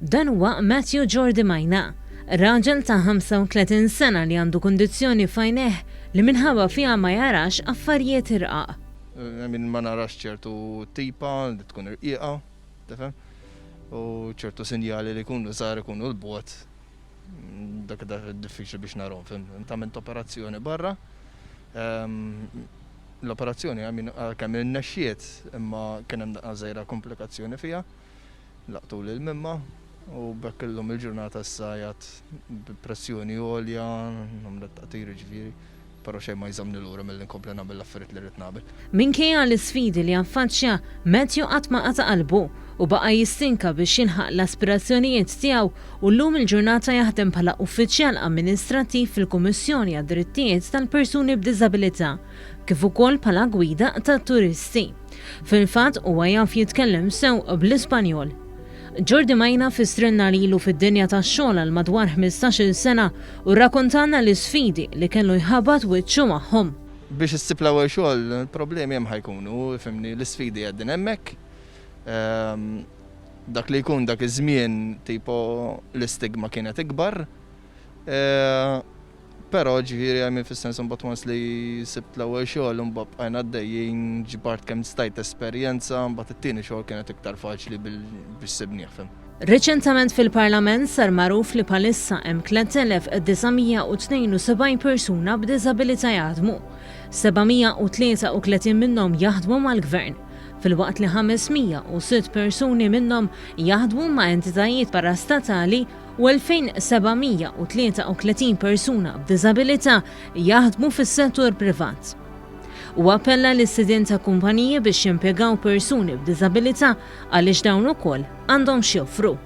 Dan huwa Matthew Giordimaina, raġel ta' 35 sena li għandu kundizzjoni f'għajnejh li minħabba fiha ma jarax affarijiet irqaq. I mean ma narax ċertu tipa li tkun irqiqa, tifhem? U ċertu sinjali li jkunu żgħar ikunu 'l bogħod, dak diffiċli biex narahom, fhimt? Għamilt operazzjoni barra. L-operazzjoni I mean għalkemm irnexxiet imma kien hemm daqqa żgħira komplikazzjoni fiha. Laqtuli l-mimma u b'hekk illum il-ġurnata issa qiegħed bi pressjoni għolja, nagħmel taqtir jiġifieri, però xejn ma jżommni lura milli nkompli nagħmel l-affarijiet li rrid nagħmel. Minkejja l-isfidi li affaċċja, Matthew qatt ma qata' qalbu u baqa' jistinka biex jilħaq l-aspirazzjonijiet tiegħu u llum il-ġurnata jaħdem bħala uffiċjal amministrattiv fil-Kummissjoni għad-Drittijiet tal-Persuni b'Diżabilità kif ukoll bħala gwida tat-turisti. Fil-fatt huwa jaf jitkellem sew bl-Ispanjol. Jordi Maina fissrilna li ilu fid-dinja tax-xogħol għal madwar 15-il sena u rrakontalna l-isfidi li kellu jħabbat wiċċu magħhom. Biex issib l-ewwel xogħol, il-problemi hemm ħa jkunu, ifhimni, l-isfidi qegħdin hemmhekk. Dak li jkun dak iż-żmien tipo l-istigma kienet ikbar. Però ġifieri I mean fis-sens imbagħad once li sibt l-ewwel xogħol imbagħad bqajna għaddejjin ġbart kemm stajt esperjenza mbagħad it-tieni xogħol kienet iktar faċli biex sibnieh fhimt. Riċentament fil-Parlament sar magħruf li bħalissa hemm 3,972 persuna b'diżabilità jaħdmu. 733 minnhom jaħdmu mal-Gvern, filwaqt li 506 persuni minnhom jaħdmu ma' entitajiet parastatali u 2,733 persuna b'diżabilità jaħdmu fis-settur privat. Huwa appella lis-sidien ta' kumpaniji biex jimpjegaw persuni b'diżabilità għaliex dawn ukoll għandhom x'joffru.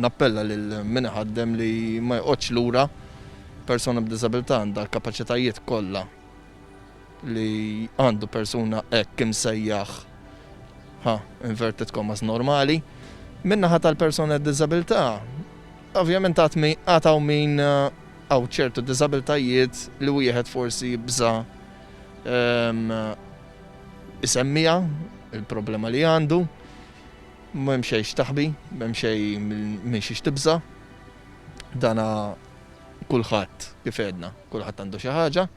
Nappella lil min iħaddem li ma joqgħodx lura, persuna b'diżabilità għandha l-kapaċitajiet kollha li għandu persuna hekk imsejjaħ ha, inverted commas normali. Min-naħa tal-persuna b'diżabilità, ovvjament għad hawn min hawn ċertu diżabilitajiet li wieħed forsi jibża' ehm, isemmiha il-problema li għandu. M'hemm xejn x'taħbi, m'hemm xejn minn xiex tibża'. Dana kulħadd kif għedna, kulħadd għandu xi ħaġa.